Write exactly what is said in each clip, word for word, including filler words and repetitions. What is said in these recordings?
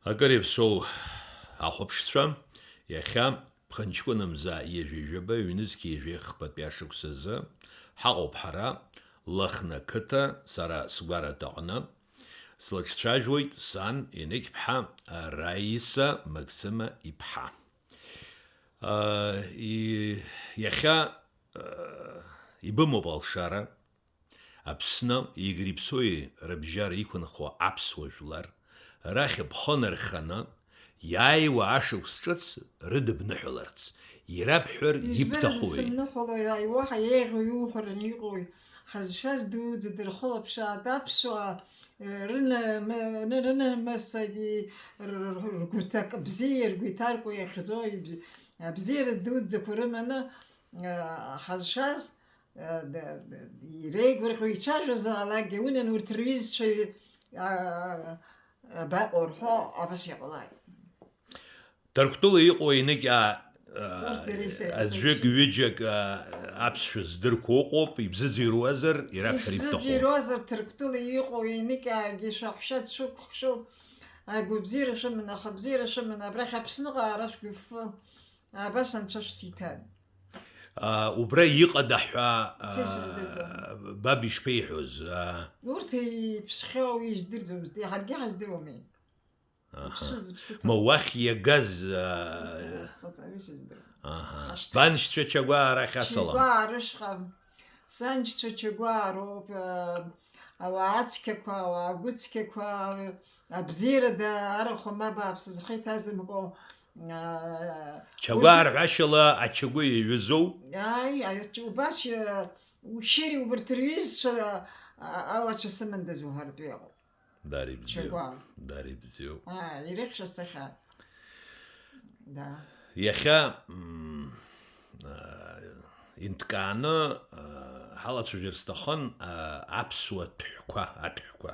Акыр иаԥсоу ахәаԥшцәа, иахьа ԥхынҷкәынымза ҩажәи жәаба, ҩнызқь ҩажәи хԥатәи ашықәсазы ҳаҟоуп ҳара, Лыхны ақыҭа, сара сгәараҭаҟны. Слыҿцәажәоит сан Енықьԥҳа Раиса Максыма иԥҳа. Иахьа ибымоуп алшара, Аԥсны, Игри Ԥсои рыбжьара иқәынхо аԥсуа жәлар, рахь бхы нарханы, иааиуа ашықәс ҿыц рыдыбныҳәаларц, ирабҳәар ибҭахуи? Сыбныҳәалои, уаҳа еиӷьу иуҳәараны иҟоуи? Ҳазшаз дуӡӡа дырхылаԥшааит аԥсуаа, рынамысагьы ргәы ҭак бзиа, ргәы иҭаркуа иахьӡоу абзиара дуӡӡақәа рыманы, ҳазшаз, иреигәырӷьо ицәажәозаалакгьы, унан урҭ рҩызцәа абаҟоу рҳәо, абас иҟалааит. Ҭырқәтәыла иҟоу еиныкьаа, аӡәык, ҩыџьак аԥсшәа здырқәо ыҟоуп, ибзыӡырҩуазар, ираԥхьар ибҭаху. Исзыӡырҩуазар, Ҭырқәтәыла иҟоу еиныкьаагьы шәаҳәшьа дшәықәхшоу, агәабзиара шәыман, ахабзиара шәыман, абрахь Аԥсныҟа аара шәгәышәфы, абас анцәа шәсиҭан. Убра иҟада ҳәа, баб ишԥеиҳәоз? Урҭ иԥсхьоу издырӡомызт, ҳаргьы ҳаздыруамеи. Аҳа. Ма уахь иагаз, аа, Аҳа. Баншьцәа Чагәаа арахь асалам. Чагәаа рышҟа, саншьцәа Чагәаа роуп, аа, ауаа ацқьақәа, ауаа гәыцқьақәа, абзиарада арахә ма бааԥс зхы иҭазымкуа, аа, Чагәаа рҳәашьала ачагәы иаҩызоу? Ааи, ач-, убас, аа, ушьыри убарҭ рҩызцәа, аа, алацәа сымандаз уҳәартә иҟоуп. Дара ибзиоуп. Чагәаа. Дара ибзиоуп. Аа, ирыхьша сахьа. Да. Иахьа, м, а, инҭкааны, а, ҳалацәажәар сҭахын, а, аԥсуа ҭәҳәқәа, аҭәҳәқәа.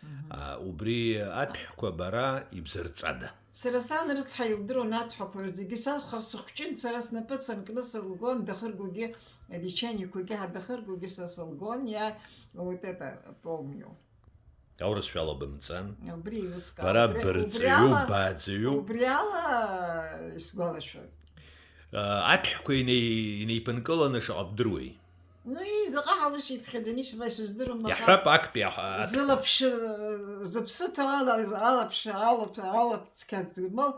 Мгм. А, убри аҭәҳәқәа бара ибзырҵада? Сара сан рыцҳа илдыруан аҭәҳәақәа рзегьы. Са х-, сыхәҷын, сара снапы санкны сылгон, дахыргогьы, лечениақәагьы ҳа дахыргогьы са сылгон, я, вот это, помню. Аурысшәала бымҵан. Убри еилыскаауеит. Бара убри, бырҵаҩу, убри ала, бааӡаҩу. Убри ала исгәалашәоит. А, аҭәҳәқәа инеи-, инеиԥынкыланы шаҟа бдыруеи? Ну, и заҟа ҳаус иԥхьаӡаны ишба исыздырам, аха иаҳҳәап, актәи аха-, аҭ- зылаԥш-, зыԥсы ҭоу ала, алаԥш-, алаԥ-, алаԥцқьа змоу,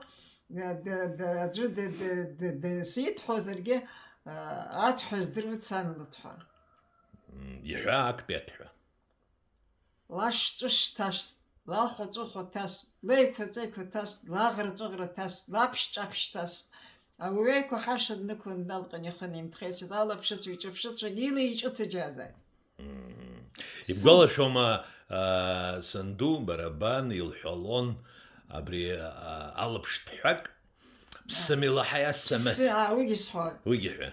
д-, д-, д-, аӡәы д-, д-, д-, д-, сидҳәозаргьы, а, аҭәҳәа здыруеит сан лыҭәҳәа. М, иҳәа актәи аҭәҳәа. Лашҵәышҭашт, лахәаҵәыхәаҭаст, леиқәаҵәеиқәаҭаст, лаӷраҵәыӷраҭаст, лаԥшьҿаԥшьҭаст, ауаҩеиқәа ҳаша днықәлан дналҟьан ихы неимҭхеицәеит, алаԥшыцәа иҿаԥшыцәагьы илеиҿыҭыџьаазааит. Мм. Ибгәалашәома, аа, санду, бара бан илҳәалон абри, аа, алаԥшҭәҳәак? Ԥсымилаҳа иассамаҭ. Ԥсы, аа, уигьы сҳәоит. Уигьы ҳәа.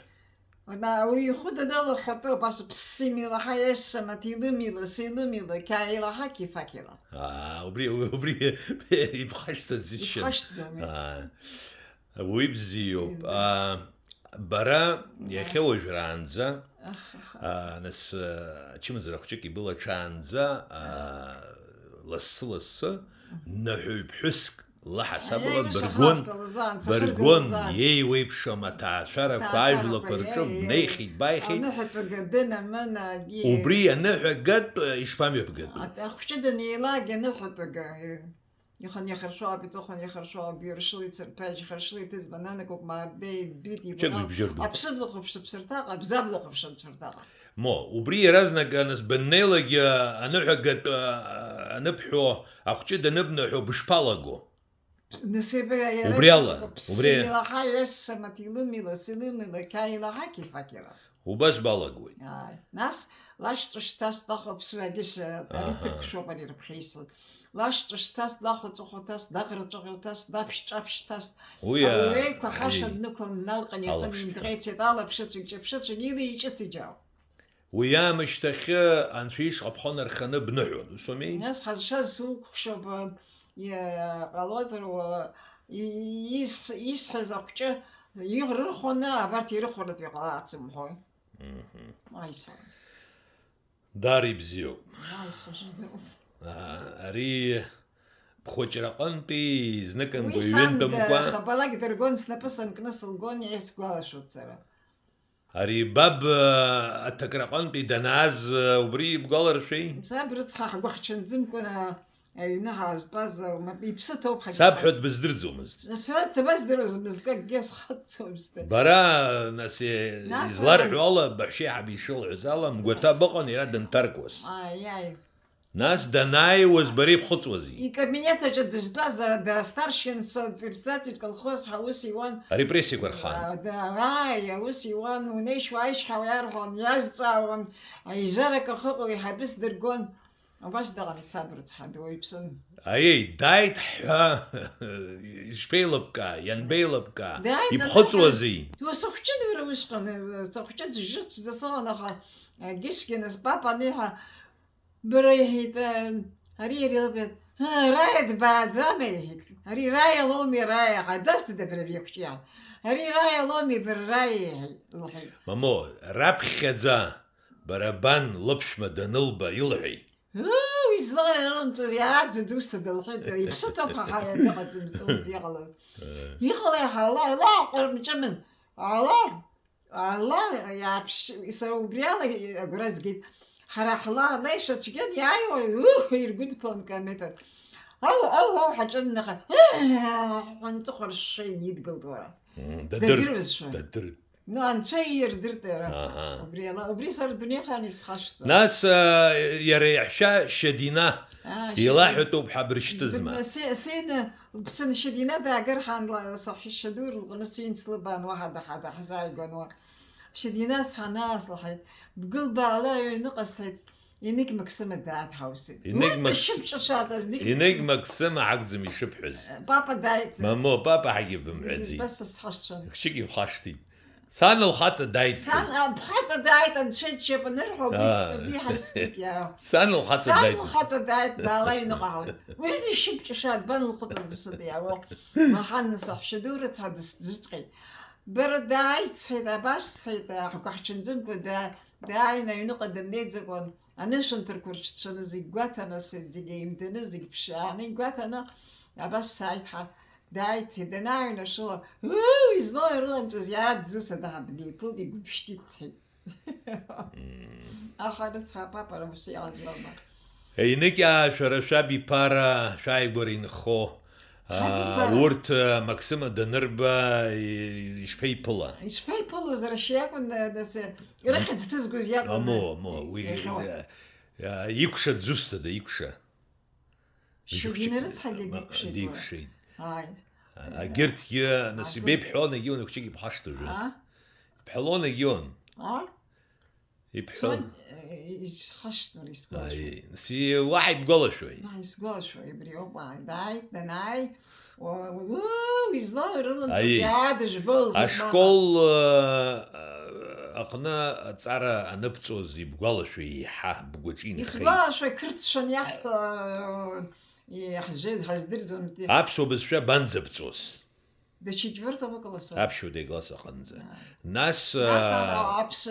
Уи ихәы даналахатәы, абас ԥсымилаҳа иассамаҭ, илымила, силымила, қьааилаҳа, қьифақьила. Аа, убри, убри ибхашҭӡазшәа. Ибхашҭӡом, е. Аа, уи бзиоуп. Избан? Аа, бара, аҳа, иахьа уажәраанӡа, аҳа, аа, нас, аа, ачымазара хәҷык ибылаҽаанӡа, аа, лассы-лассы, мгм, наҳәаҩ ԥҳәыск лаҳасабала, аиеи, быргон, быргон, иеиуеиԥшым аҭаацәарақәа, аҭаацәарақәа, ажәлақәа рҿы, иеи, бнеихьеит, бааихьеит. Аныҳәатәага дынамынагьы. Убри аныҳәагатә, ишԥамҩаԥгатәу? Ахәҷы данеилак аныҳәатәага, ихан иахыршо, абиҵыхон иахыршо, абиуршыл ицырҭәаџь, хыршыл иҭыӡбан, анагоуп, маардеи, дәит, ибӷал, ибжьырдоуп. Аԥсыблахәыԥш аԥсырҭаҟа, абзаблахәыԥш анцәырҭаҟа. Мо, убри иаразнак аныс баннеилакгьы аныҳәагатә, а, аныбҳәо, ахәҷы даныбныҳәо бышԥалаго? Нас еибга-, иара убри ала, ишыҟоу, убри. Ԥсымилаҳа иассамаҭ, илымила, силымила, қьааилаҳа, қьифақьила. Убас балагоит. Ааи. Нас, лашҵәышҭас, лахәаԥсуагьы ш-, ари, аҳа, ҭырқәшәоуп, ари рыԥхьа исҳәоит. Лашҵәышҭас, лахәаҵәыхәаҭас, лаӷраҵәыӷраҭас, лаԥшьҿаԥшьҭас. Уи, а, ауаҩеиқәа ҳаша, ари, днықәлан, дналҟьан, ихы алаԥшцәа, нимдӷеицеит, алаԥшыцәа иҿаԥшыцәагьы илеиҿыҭыџьаау. Уи аамышьҭахьы Анцәа ишҟа бхы нарханы бныҳәон, ус ауми? Нас ҳазшаз сукәыхшоуп, иа-, ҟалозар, уа-, и-, ис-, исҳәаз ахәҷы ирырхәаны, абарҭ ирыхәаратәы иҟалац умҳәои? Мгм. Аисара. Даара ибзиоуп. Аисара. Аа, ари Бхәыҷраҟынтәи зныкымкәа Уи сан ҩынтәымкәа. Хабалак дыргон, снапы санкны сылгон, иаҳа исгәалашәоит сара. Ари баб, э, аҭакраҟынтәи данааз, э, убри ибгәаларшәеи? Саб рыцҳа, ҳгәыхьчанӡымкәа, э, аҩны ҳаазтәаз, э, ма-, иԥсы ҭоуп ҳагьама. Саб ҳәа дбыздырӡомызт. Сара дсабаздыруаз мызкы акгьы схыҵуамызт. Бара, нас, э, Нас изларҳәо ала, баҳәшьеиҳаб ишылҳәаз ала, мгәаҭа быҟан иара дынҭаркуаз. Ааи, ааи. Нас данааиуаз бара ибхыҵуази? Икабинет аҿы дызтәаз, а, да, старшинс, председатель колхоз ҳәа аус иуан. Арепрессиақәа рхаан. А, да, ааи, аус иуан, унеишь-уааишь ҳәа иарҳәон, иазҵаауан, аизарак ахыҟоу иҳабыс дыргон. Убас дыҟан саб рыцҳа, дуаҩԥсын. Аиеи, дааит ҳәа, ишԥеилыбкаа, ианбеилыбкаа, Дааит, ибхыҵуази? Уа сыхәҷын уара усҟан, э, сыхәҷын ӡыжыцәӡа сыҟан, аха, э, Гишкин, папа аниҳәа, Бара, иҳәеит, э, ари иара илбеит, э, Раиа дбааӡама, иҳәеит. Ари Раиа лоуми, Раиа, ҟаиҵазҭада бара беиқәҿиаан? Ари Раиа лоуми, бара Раиа, иҳәеит, лҳәеит. Мамо, раԥхьаӡа бара бан лыԥшәма данылба илҳәеи? Ыы, излоу ирылымҵуа, иааӡаӡ усҭада, лҳәеит, иԥсы ҭоуп, ҳа, ҳа, ианыҟаӡамыз, дауз иҟалаз. Э. Иҟалеи, ҳа, ла, ла, ҟармҿымын. Ала, Ала иааԥш-, сара убри ала агәра згеит. Ҳара ҳла анаҩсацәгьан иааиуа, ух, иргәыдԥон Камеҭа. Ау, ау, ау, ҳаҿыннаха, ҳәа аҵыхәаршша инидгылт уара. Мм, дадыр-, Дадыруазшәа. Дадырт. Ну, анцәа иирдырт иара. Аҳа. Убри ала, убри сара дунеихаан исхашҭӡом. Нас, а, иара иаҳәшьа Шьадина Аа, Шьадина. Илаҳәатәуп ҳәа брышьҭызма? Се-, сеины Лыԥсыншьа дина даагар ҳан ла-, саҳәшьа ду лҟны син слыбаан, уаҳа даҳа-, даҳзааигәан уа. Шьадина сҳанаас лҳәеит, бгылбаала аҩныҟа сцеит, Еныкь Максыма даадҳаусит. Еныкь Уи Макс-, шьыбҿышаатәаз, Еныкь Еныкь Максыма. Максыма акәӡам ишыбҳәаз. Папа дааит. Мамо, папа ҳагьы бымҳәаӡеит. Баса сҳашьцәан. Хшьык ибхашҭит. Сан лхаҵа дааит. Сан, а, бхаҵа дааит, анцәа иџьшьап анырҳәо, убри Аа. С-, убри ҳаискит иара. Сан лхаҵа Сан дааит. Лхаҵа дааит, даала аҩныҟа ҳауит. Уи зышьыбҿышаат, бан лхәыҵа дысыдиаауа. Маҳан саҳәшьа ду рыцҳа дыс-, дысҵҟьеит. Бара дааит, сҳәеит, абас, сҳәеит, ҳгәаҳҽанӡымкәа да-, дааины аҩныҟа дымнеиӡакәан, анышәынҭырқәа рҽцәаны зегь гәаҭаны, зегь еимданы, зегь ԥшааны игәаҭаны, абас сааит ҳа. Дааит, сҳәеит, данааҩнашыла, ыы, излоу ирылымҵыз, иааӡӡо садаҳа днеиԥылт, игәыԥшьҭит, сҳәеит. Мм. Аха рыцҳа, папа, ус иҟазароума? Еиныкьаа шәара шәабиԥара, шәааигәара инхо, аа, Ҳабиԥара. Урҭ, аа, Максыма данырба, и-, ишԥеиԥыла? Ишԥеиԥылоз, рашьа иакәын, а, нас, а, ирыхьӡ ҭызгоз иакәын, Амо, а, амо, уи, иахьа. Иа-, икәша дзусҭада, икәша? Шьыжьнырыцҳагьы Ма-, дикәшеит уи. Дикәшеит. Ааи. А, агьырҭгьы, нас, Агьырҭ- ибеиԥҳәон, егьион, хәҷык ибхашҭыжәын. А? Ибҳәон, егьион. А? Ибҳәон. Цон, э, исхашҭуан, исгәалашәон. Аи, нас, уаҳа ибгәалашәои? Уаҳа исгәалашәои, абри ауп, ааи, дааит, данааи, Уа, уу, излоу ирылымҵыз, Аиеи. Иаадыжәбо лхәыҷ Ашкол, мама. Э, аҟны аҵара аныбҵоз ибгәалашәо еиҳа бгәаҿы инхеит? Исгәалашәо, қырҭшәан иаҳҭо, э, иаҳжеит, ҳаздырӡом, ди. Аԥсуа бызшәа банӡабҵоз? Даҽа џьбырҭақәак ласоуп. Аԥшьбатәи акласс аҟынӡа. Аа. Нас, Нас, аа, ала аԥс-,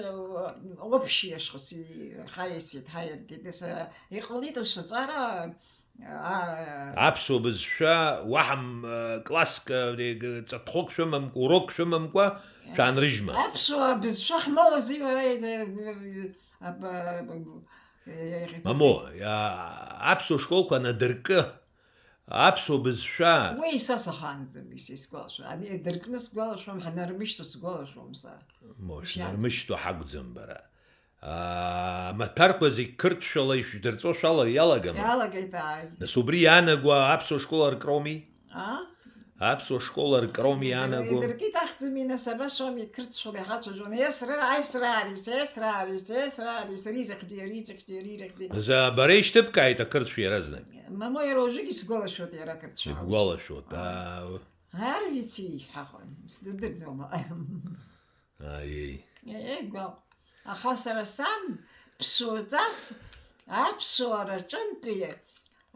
общий ашҟа си-, ҳаиасит, ҳаиаргеит. Нас, э, иҟалеит ушаҵара, Аа. Аԥсуа бызшәа уаҳа м-, класск, ы, ҵатәхәык шәымамкәа, урок шәымамкәа, Э, шәаанрыжьма. Аԥсуа бызшәа ҳмоуази, уара, э, э, э, э, э, Мамоу, иа-, аԥсуа школқәа анадыркы, аԥсуа бызшәа Уи са сахаанӡам, ис-, исгәалашәом. Ани дыркны сгәалашәом, ҳанармышьҭуа сгәалашәом са. Мамоу, Ишиаҵ- шәнармышьҭуа ҳакәӡам бара. Аа, амаҭәарқәа зегь қырҭшәала ишәдырҵо шәала-, иалагама? Иалагеит, ааи. Нас убри иаанаго аԥсуа школ аркроуми? А? Аԥсуа школ аркроуми иаанаго? Идыркит ахьӡыми, нас, абас ауми, қырҭшәала иҳацәажәон. Есры, аисраарис, есраарис, есраарис, ризахьди, ризахьди, ризахьди. Нас, а, бара ишьҭыбкааит ақырҭшәа иаразнак? Мамоу, иара уажәыгь исгәалашәоит иара ақырҭшәа. Ибгәалашәоит, Аа. аа. Арвици исҳәахуан, сдырӡом. Аиеи. Еи, гәаҟ. Аха сара сан ԥсуаҵас аԥсуара аҿынтәи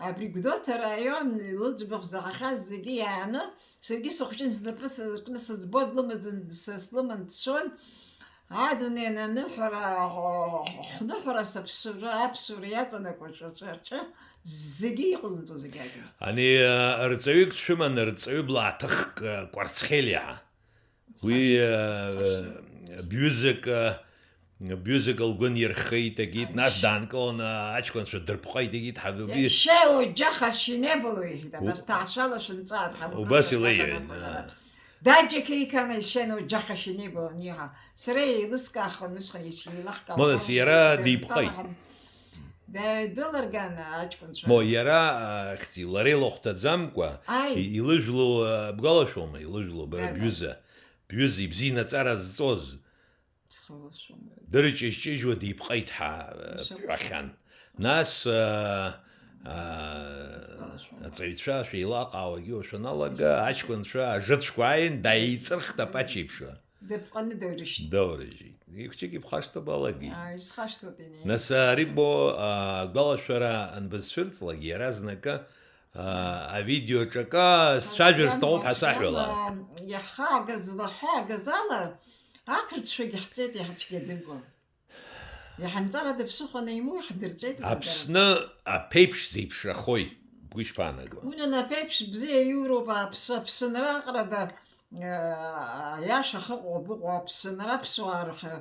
абри Гәдоуҭа араион лыӡбахә заҳахьаз зегьы иааны, саргьы сыхәҷын, снапы саркны сыӡбо длымаӡан, са слыман дцон. Адунеи аныҳәара, хныҳәара саԥсура, аԥсура иаҵанакуа ҿаҿаҿы зегьы иҟалымҵо зегьы адиз. Ани, рҵаҩык дшәыман, рҵаҩы блааҭыхк Кәарцхелиаа. Уи бҩызак, бҩызак лгәы нирхеит, агьит, нас даанкыланы аҷкәынцәа дырпҟеит, агьит, ҳаб-, убри Еще оджахашьи не было, иҳәеит, абас ҭаацәала шәынҵәааит, ҳамгәышьа Убас илеиҳәеит, ҳаҭанакуа аа. Даҷа кеикана ишьен оџьаха шинибла аниаҳа, сара еилыскаахан, усҟан исеилаҳкаауан. Модас, иара дипҟеит. Дыларган аҷкәынцәа. Мо, иара, ахьӡи, лара илахәҭаӡамкәа, Аи. и-, илыжәлоу, а, бгәалашәома, илыжәлоу, бара Дарбан? бҩыза, бҩыза, ибзианы аҵара зҵоз, Схы ласшәом. дырҷыжь-ҷыжьуа дипҟеит ҳәа, а, Мшәан. бҳәахьан. Нас, а, а, Схы ласшәом. аҵаҩцәа шәеилаҟаауагьы уашәаналага, Исымоуп. аҷкәынцәа ажыцәқәа ааин, дааиҵырхт апачеиԥш. Дыпҟаны даурышьҭит. Даурыжьит. Ихәҷык иԥхашҭуа балагеит. Аа, исхашҭуеит инеи. Нас, а, ари бо, а, агәалашәара анбызцәырҵлак, иаразнакы, а, авидео ҿакы сцәажәар сҭахуп ҳәа саҳәала. Иахаагаз, лаҳәаагаз ала, ақырҭцәагьы ҳҵеит иҳацәгьаӡымкәа. Иҳанҵарада ԥсыхәа анаимоу иаҳдырҵеит. Аԥсны аԥеиԥш зеиԥшрахои, бгәы ишԥаанаго? Унан аԥеиԥш бзиа иуроуп, аԥс-, Аԥсынра аҟарада, э, аиаша ахьыҟоу абыҟоу, Аԥсынра аԥсуаа рхы,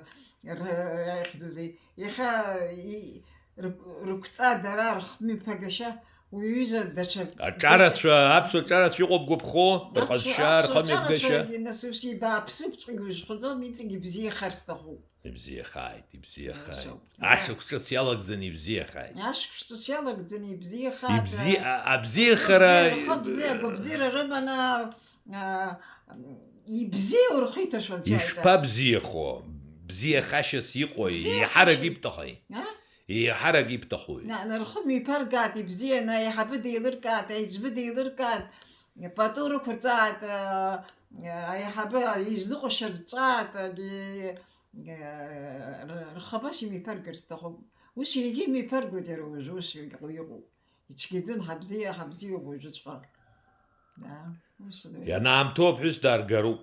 р-, иахьӡузеи, иахьа и-, рыгә-, рыгәҵа дара рхмҩаԥагашьа уи аҩыза даҽа Аҿарацәа, аԥсуа ҿарацәа иҟоуп гәыԥхо, Аԥсуа, рҟазшьа, аԥсуа рхымҩаԥгашьа. ҿарацәагьы нас усгьы ибааԥсуп, ҵәҟьа ужәхаӡом, иҵегь ибзиахар сҭахуп. Ибзиахааит, ибзиахааит. Ишоуп. Ашықәс ҿыц иалагӡаны ибзиахааит. Ашықәс ҿыц иалагӡаны ибзиахааит. Ибзи-, а-, абзиахара Абзиара, хабзиа, агәабзиара рыманы, а, ибзиоу рхы иҭашәон. Ишԥабзиахо? Бзиахашьас иҟои? Бзиахашьа. Еиҳарак ибҭахеи? А? Еиҳарак ибҭахои? На, на, рхы мҩаԥаргааит, ибзианы, аиҳабы деилыркааит, аиҵбы деилыркааит, пату рықәырҵааит, а, аиҳабы изныҟәашьа рҵааит, аг-, Рхы абас имиԥаргар сҭахуп. Ус егьа имиԥаргоит иара уажәы, ус иҟоу иҟоуп. Ицәгьаӡам, ҳабзиа, ҳабзиоуп уажәыҵәҟьа. Да, ус ала. Ианаамҭоу аԥҳәыс дааргароуп.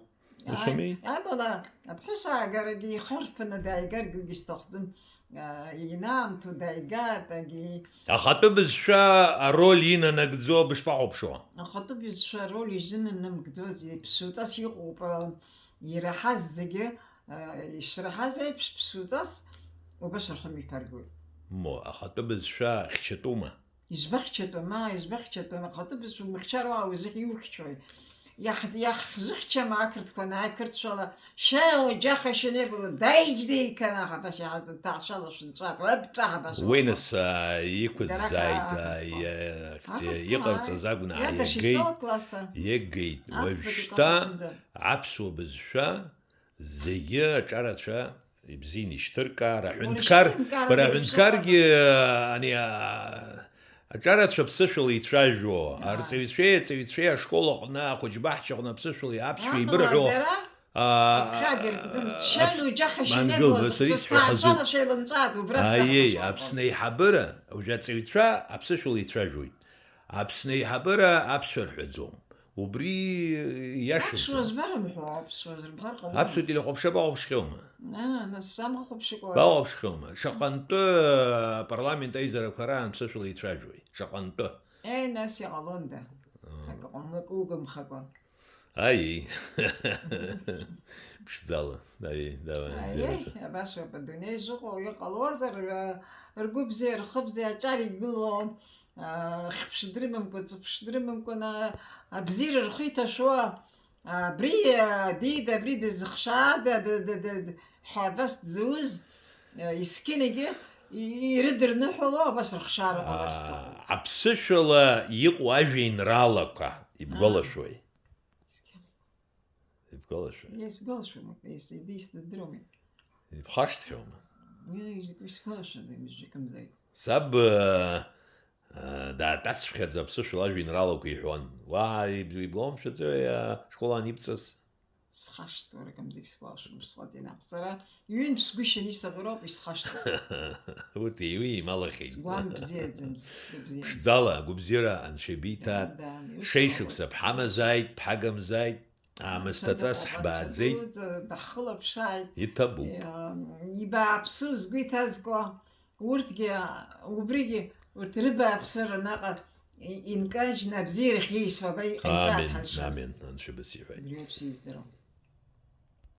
Ус Ааи, ауми? Амала, аԥҳәыс аагарагьы ихаршәны дааигаргьы сҭахӡам. Аа, инаамҭоу дааигартәгьы. Ахатәы бызшәа ароль инанагӡо бышԥахәаԥшуа? Ахатәы бызшәа ароль изынанамгӡоз иԥсуаҵас иҟоуп, аа, ираҳаз зегьы, аа, ишраҳаз еиԥш ԥсуаҵас убас рхы мҩаԥаргоит. Мо, ахатәы бызшәа хьчатәума? Избахьчатәым, аа, избахьчатәым, ахатәы бызшәа умыхьчар уаауи, зыхь иухьчои? Иаҳ-, иаҳзыхьчама ақырҭқәа анааиқырҭшәала, шьа оџьаха шьанебала, даиџьдеикана ҳабашьа ҳазҭаацәала шәынҵәат, уаб ҿа ҳабашьа Уи уаб. нас, аа, иқәыӡӡааит, Дара аа, ақырҭқәа. иа-, Ақырҭқәа, иҟарҵаз аа, акәны иарда ааигеит, шьҭоуа класса. Иагеит. Ақырҭқәа Уажәшьҭа класс аҿынӡа. аԥсуа бызшәа зегьы аҿарацәа ибзианы ишьҭыркаар, аҳәынҭқар, Урышьҭымгар бара ҳәа аҳәынҭқаргьы, ибжьахәа. ани, аа, аҿарацәа ԥсышәала ицәажәо, Аа. арҵаҩцәеи аҵаҩцәеи ашкол аҟны, ахәыҷбаҳча аҟны аԥсышәала аԥсшәа Амала ибырҳәо, дара аа, Аԥхьагьы ргәы дымччан, аԥс-, уи џьаҳашьа мангыл, иабоз, сара исҳәо ҳазуп. Ҭаацәала шәеилымҵәааит, убра Аиеи, ҳҭаҳашьа Аԥсны аиҳабыра, уажәы аҵаҩцәа аԥсышәала ицәажәоит. Аԥсны аиҳабыра аԥсшәа рҳәаӡом. Убри иашаӡам. Аԥсуа збарым ҳәа, аԥсуа зырбар ҟалом. Аԥсуа телехәаԥшра бахәаԥшхьоума? Аа, нас самхәаԥшыкәа. Бахәаԥшхьоума? Шаҟантәы апарламент аизарақәа раан ԥсышәала ицәажәои? Шаҟантәы? Еи, нас иҟалонда. Аа. Акы ҟамлакы угымхакәа. Аиеи. Ԥшӡала. Аиеи, давай, Аиеи, Анзеласа. Абас ауп, адунеи зыҟоу иҟалозар, а, ргәы бзиа, рхы бзиа, аҿар игыло, а, хьԥш дрымамкәа, ҵыԥш дрымамкәа, на-, абзиара рхы иҭашәо, абри, а, дида, абри дызхшаада, д-, д-, д-, д-, ҳәа абас дзауз, а, искьынагьы и-, ирыдырныҳәало, абас рыхшаара ҟалар сҭахуп. Аа, аԥсышәала иҟоу ажәеинраалақәа, ибгәалашәои? Аа. Ибгәалашәои? Исгәалашәом, ис-, ис-, исдыруам. Ибхашҭхьоума? Уи ис-, исгәалашәаӡом, ижәакымзааит. Саб, э, э, даатәацыԥхьаӡа аԥсышәала ажәеинраалақәа иҳәон. Уаҳа иб-, ибгәаламшәаӡои, э, ашкол аан ибҵаз? Схашҭуа, ракымзар исгәалашәом, усҟатәи наҟ. Сара ҩынтә сгәышьан исаӷьроуп, исхашҭуа. Урҭ еиуеималахьеит. Сгәам бзиаӡам, сгәы бзиаӡам. Ԥшӡала, агәабзиара Анцәа ибиҭааит. Да, да, иусура. Шеишықәса бҳамазааит, бҳагамзааит. Аамысҭаҵас ҳбааӡеит. Дуӡӡа даҳхылаԥшааит. Иҭабуп. Ибааԥсу згәы иҭазго, урҭгьы, убригьы, урҭ рыбааԥсыра наҟ инкажьны абзиарахь ииасуа аба иҟаиҵааит. Амин, ҳазшаз. Амин, Анцәа бзиа иҳәеит. Убриоуп сиздыруа.